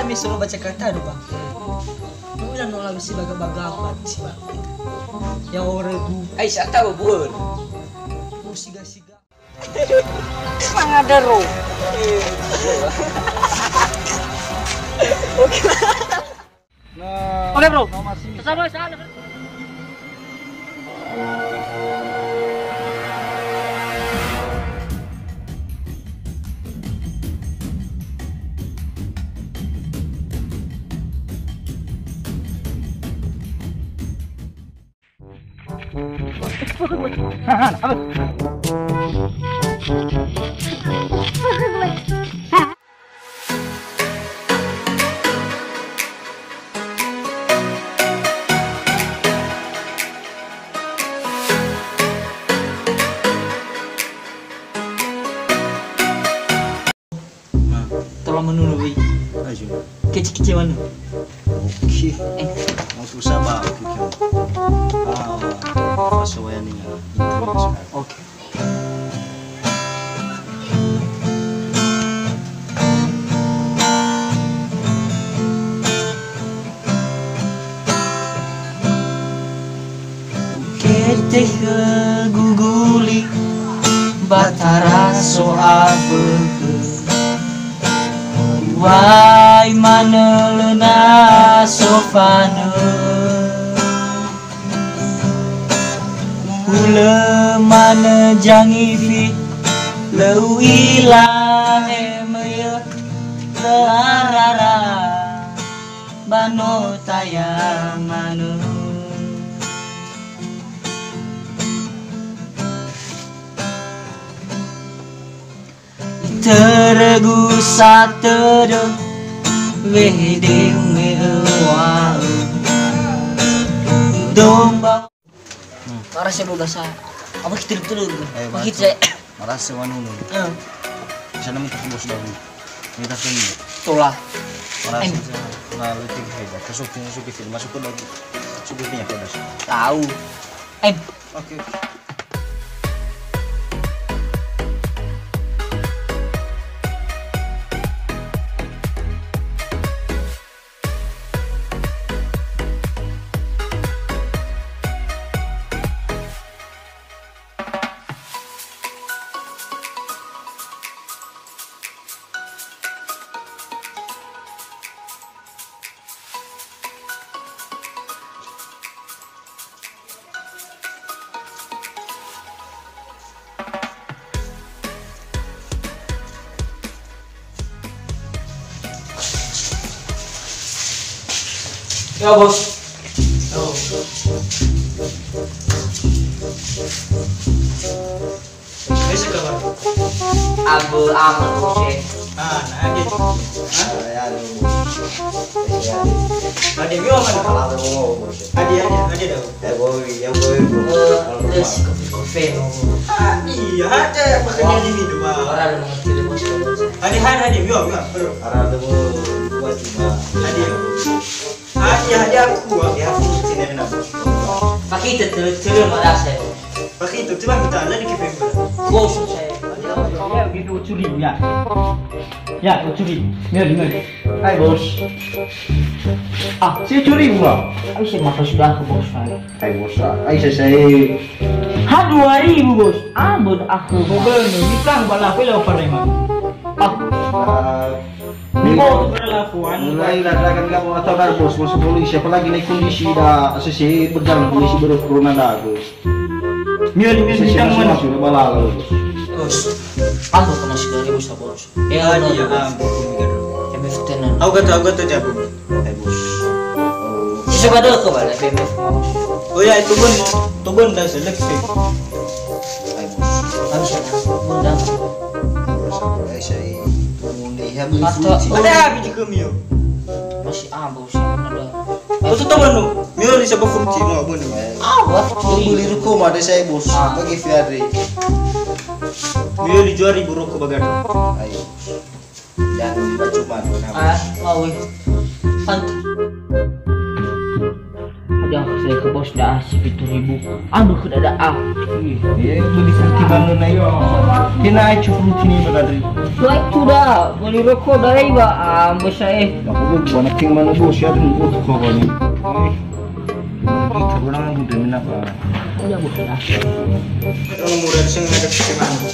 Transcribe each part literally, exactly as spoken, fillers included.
Mi solo baca kata do, Bang. Udah no lalu si baga-baga apa sih, Bang? Yang orang bu. Ai, sata babuan. Bu siga-siga. Mangada ro. Oke. Nah, oke, bro. Sama, sama. Tola menunu, wei. Ayo. Kece-kece manu. Oke. Eh. Mau susah, Bang. Oke, oke. Ah, pas wayang ini, ya. Oke. Uketekhö guguli ba taraso afökhö. Uwai manö lö na so fanö. Hulö manö zangifi, lö u'ila hemöi'ö, lö arara. Ba no taya manö. Itörögu satödö, wehede ume'ö wa'ö. Domba. Hmm. Marasa dua belas. Apa kita dulu? Eh, begitu saya. Marasa manunu. Eh. Bisa nemu ke bos baru. Ini tak ini. Tola. Marasa. Em. Nah, lu tinggi hebat. Masuk, masuk ke sini, masuk ke dalam. Masuk ke sini, ya, pedas. Tahu. Em. Oke, oke. Ya, Bos. Yo. Bisa kabar? Abu, abu, Bos, ya. Ah, nah, dia. Hah? Ya, lu. Ya. Ada juga mana? Kalau ada mau, Bos. Ada, ada, ada dah. Eh, boy, ya, boy, bro. Eh, udah sih, kopi, kopi, no. Ah, iya, ada yang makan ini, dua. Orang ada mengerti, Bos, Bos. Ada, ada, ada, yo, yo, bro. Orang ada mau buat juga. Ada. Ah, iya, ada aku, ah. Ya, aku sini, enak, Bos. Pakai itu, tu, tu, marasa, ya. Pakai itu, cuma kita ada di K P M. Bos, saya. Ya, gitu, curi, ya. Ya, curi. Mari, mari. Hai, Bos. Ah, saya curi, Bang. Ayo, saya makan sudah ke Bos, Bang. Hai, Bos, ah. Ayo, saya, saya. Ha, dua ribu, Bos. Ah, bos, aku. Bos, bener. Kita bala aku lewat Pareman. Ah. Ah, ini mau tuh berlakuan. Mulai lah, kan nggak mau tahu kan, Bos. Bos, polisi, apalagi naik kondisi dah, A C C berjalan, kondisi baru corona dah, Bos. Mio, mio, mio, mio. Sudah balala, Bos. Bos. Apa kena segala, Bos, Bos? Ya, ada, ya, Bos. Ah, buku, buku. M F tenan. Aku kata, aku kata, jago. Eh, Bos. Oh. Bisa pada ke bala, B M F. Oh ya, itu pun, itu pun dah selek sih. Eh, Bos. Harus ada, Bos, dah. Bos, aku, eh, saya itu, nih, ya, beli fruit sih. Ada habis juga, Mio. Masih, ah, Bos, ada. Betul, teman, no. Mio li saba fruit, no, apa nih? Ah, wah, beli ruko mah ada saya, Bos. Ah. Bagi Fiadri. Mio li jual ribu rokok bagada. Ayo. Jangan cuma. Ah, mau. Santai. Ada apa saya ke Bos? Sudah sipitu ribu. Aduh, sudah ada ah. Ih, ya, itu di Santi Bando naik. Kena aja sepuluh sini bakal ri. Sudah itu dah, beli rokok dari ba, ah, bos saya. Aku tuh bukan ting mana bos ya, tuh bos kok ini. Eh, kita orang udah minat, Pak. Iya, bos ya. Kalau murah sih nggak ada kemana.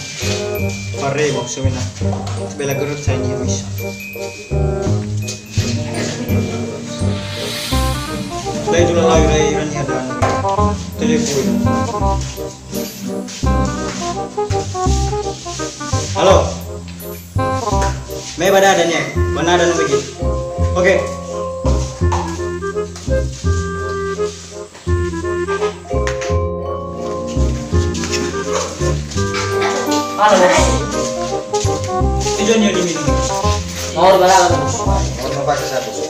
Pare, bos, sebenarnya. Bela gerut saya ini, bos. Lai dula lau ira, ira niha dan telepon. Halo. Me ba dada nia, ba nada no bagi. Oke. Halo, Bos. Itu nyo di minum. Mau bala, Bos. Mau pakai satu.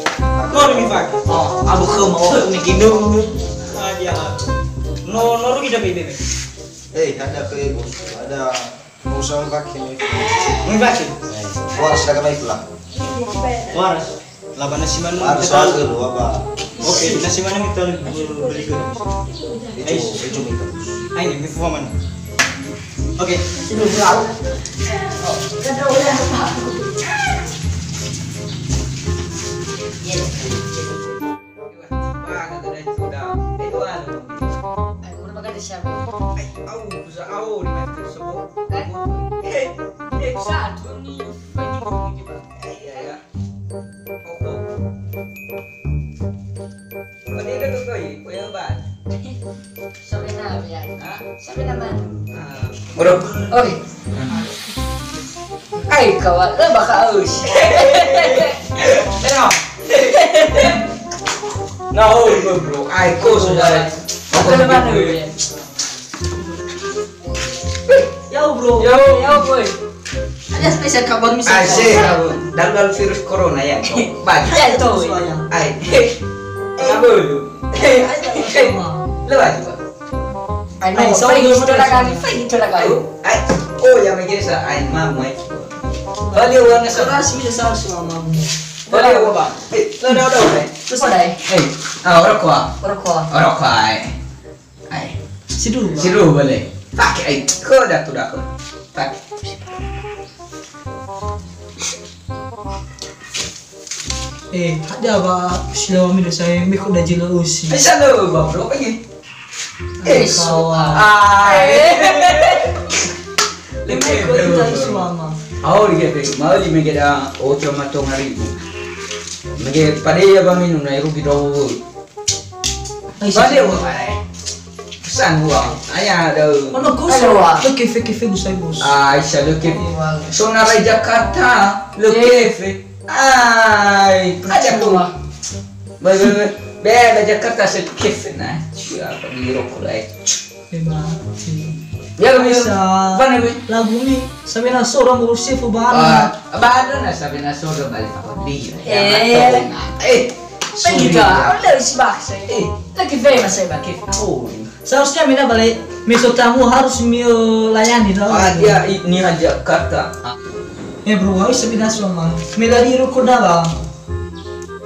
Mau demi pakai. Oh, abu ke mau mi ginung. Ah, dia. No, no rugi dah bebe. Eh, ada ke, Bos. Ada. Mau sama pakai ni. Mau pakai. Eh, Bos, ada ke baik lah. Waras. Laba nasi manuk. Harus kita tahu dulu apa. Oke, nasi manuk kita beli ke. Itu, itu minta. Ayo, mi fuaman. Oke. Sudah tahu. Wah, kata dari sudah. Itu anu. Aku udah makan di siapa? Eh, au, bisa au di mana tersebut. Eh, eh, satu ni. Iya, ya. Oke. Sampai na, ya. Hah? Sampai na, man. Ah. Bro. Oi. Ai, kawan, lah bakal aus. Nah, oh, bro. Ai, kau sudah. Apa nama tu, ya? Yo, bro. Yo. Yo, boy. Ada spesial kabar misal. Ai, se, dalu-dalu virus corona ya, cok. Bagi. Ya, itu. Ai. Apa lu? Lewat, Pak. Ai, no, ai, so, faik itu lah kali, faik itu lah kali. Ai. Oh, ya, mikir sa, ai, mamu, ai. Bali warna sa. Keras, bisa sa, suamamu. Bali apa, Pak? Eh, lo, lo, lo, eh. Terus ada, eh. Eh, ah, rokok, ah. Rokok. Rokok, eh. Ai. Sidua. Sidua boleh. Pakai ai. Ko da tu da ko. Pakai. Eh, ada ba silawa mi da saya mi ko da jela usi. Bisa lo ba bro lagi. Eh, kawan. Ai. Lebih ko kita suama. Au lagi pe. Mau di mege da ocho mato ngaribu. Mege pada ya ba minum na rugi dua. Ai, balik, wah. Pesan gua. Ayah ada. Ono kus. Ayo, wah. Lo kefe-kefe gusai, Bos. Ah, Aisyah, lo kefe. Iya, wah. Sona rai Jakarta, lo kefe. Ai, aja tuh. Wah. Baik, baik, baik. Be, rai Jakarta se kefe, nah. Siapa di rokok lain? Hebat. Ya, kami Aisyah. Mana, Be? Lagu mi, samena sora mo sefu bahana. Ah, bahana na samena sora balik apa dia? Eh. Eh. Begitu, ada isi bahasa. Eh, lagi famous saya pakai. Oh. Seharusnya mina balik meso tamu harus mio layani tau. Ah, dia i-, ni aja kata. Eh, bro, harus beda sama. Meladi ruko dalam.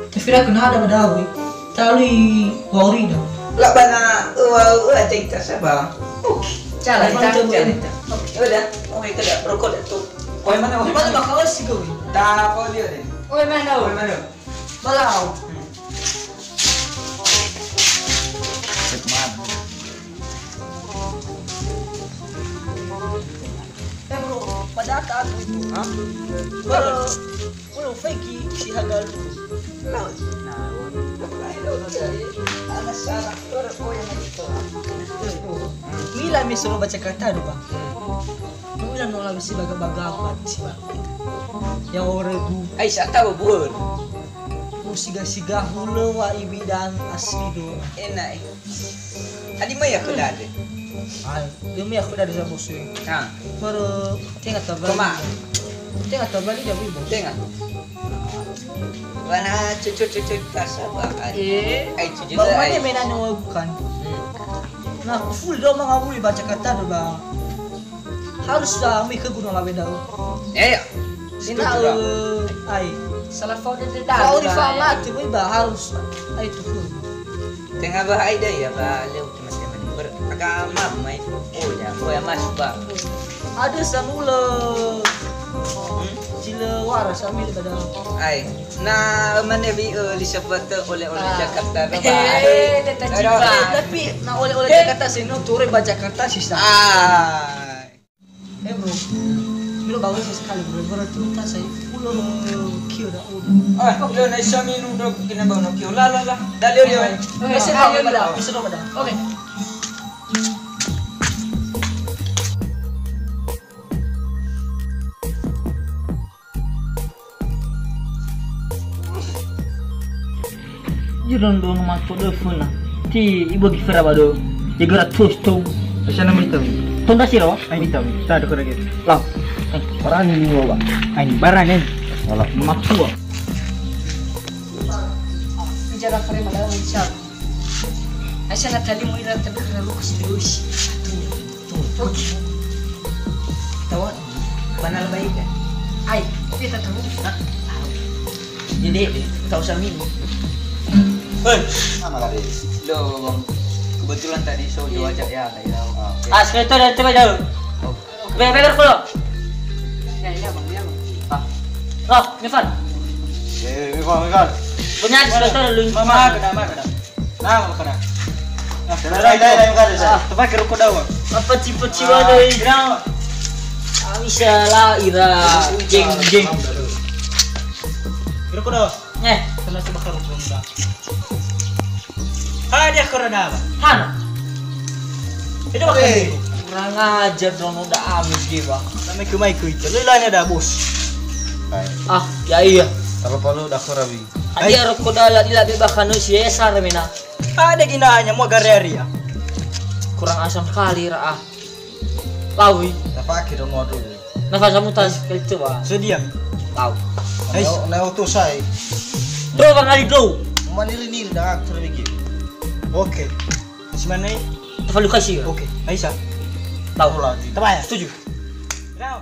Tefira kena ada badawi. Tali wauri dah. La bana, wa, wa, cerita sabar. Oke. Cara, mantap, cara, ya. Cerita. Oke, udah. Oke, kita rokok dah tuh. Kau yang mana? Mana bakal sih kau? Tak, kau dia deh. Oh, mana? Oh, mana? Balau. Eh, bro, pada aku itu. Hah? Bro, bro, Fegi si Hagalu. Nah, nah, anak sarah, bro, oh, yang itu. Nila mi suruh baca kata dulu, Bang. Nila nola bisi baga-baga apa sih, Bang? Yang orang bu. Ai, sata buhur. Mu siga-siga hulö wa ibidan asli do. Enak, eh. Tadi mai aku dah ada. Ah, dia mai aku dah ada sama bos. Ha. Baru tengah tabali. Koma. Tengah tabali dia bos. Tengah. Mana cucu-cucu tak sabar. Eh. Ai, cucu. Baru mana ai. Mainan yang bukan? Hmm. Nah, aku full do mangawuli baca kata do, Bang. Harus lah mi ke gunung lawe dau. Ya, ya. Ina, eh, ai. Salah fau dia dah. Fau di fau mati, boy, bah, harus. Ai, tuh. Tenga bahai dai ya ba leo teman-teman. Ber agama mai. Oh ya, oh ya mas ba. Ada samula. Hmm? Sila waras ambil pada. Ai, na mana wi eh, li sebut oleh-oleh Ah. Jakarta no ba. Eh, teta Aduh. Jiwa. Eh, tapi na oleh-oleh Eh. Jakarta sih no turun ba Jakarta sih sa. Ah. Eh bro, milo bawa saya sekali bro, bro tuh tas saya pulo kio dah. Ah, udah naik sami nu dok kena bawa no kio. La la la. Dah leo leo. Eh, saya bawa pada, saya bawa pada. Oke. Jiro ndo no mato do funa. Ti ibo gi fera bado. Jegera tus tu. Asana mita. Tonda siro? Ai mita. Ta do kore ge. Lau. Eh, barani ni wa. Ai barani. Wala. Matua. Bicara kare madam Aisyah. Aisyah na tali mo ira tabe kena lukus luis. Tuh, tuh. Tawa, banal baik kan? Ai, tapi tak tahu. Hah? Tahu. Jadi, tahu sami. Hei, mana kali? Loh, Bang. Kebetulan tadi so jual ajak ya, tadi tahu. Ah, oke. Ah, sekitar dari tempat jauh. Oh. Be, be, be, kalau. Ya, ya, Bang, ya, Bang. Ah. Loh, Mifan. Eh, Mifan, Mifan. Punya di sekitar lu. Mama, kenapa, kenapa? Nah, apa dah? Nah, dah, dah, dah, dah, dah. Ah, tempat ke ruko dawa. Apa cipo ciwa Ah, deh? Kenapa? Ah, bisa lah ira jeng jeng. Ruko dawa. Eh, kena coba ke ruko dawa. Hai dia ke ruko dawa. Hana. Itu Eh, makan. Kurang ajar dong udah amis dia, Bang. Sampai ke mai ke itu. Lu lainnya dah, Bos. Hai. Ah, ya iya. Kalau perlu dah kurawi. Adia roko dala dila be bakha no si esa remena. Ada ginanya mua gare aria. Kurang asam kali ra ah. Lawi. Tapake dong waduh. Nafasa mutas kali coba. Sedia. Lau. Ais. Neo, neo tu sai. Bro, Bang Ali, bro. Maniri-niri dah aku terlebih. Oke. Masih mana? Terlalu kasih ya? Oke. Aisyah. Lau. Lau. Tabaya. Setuju. Lau.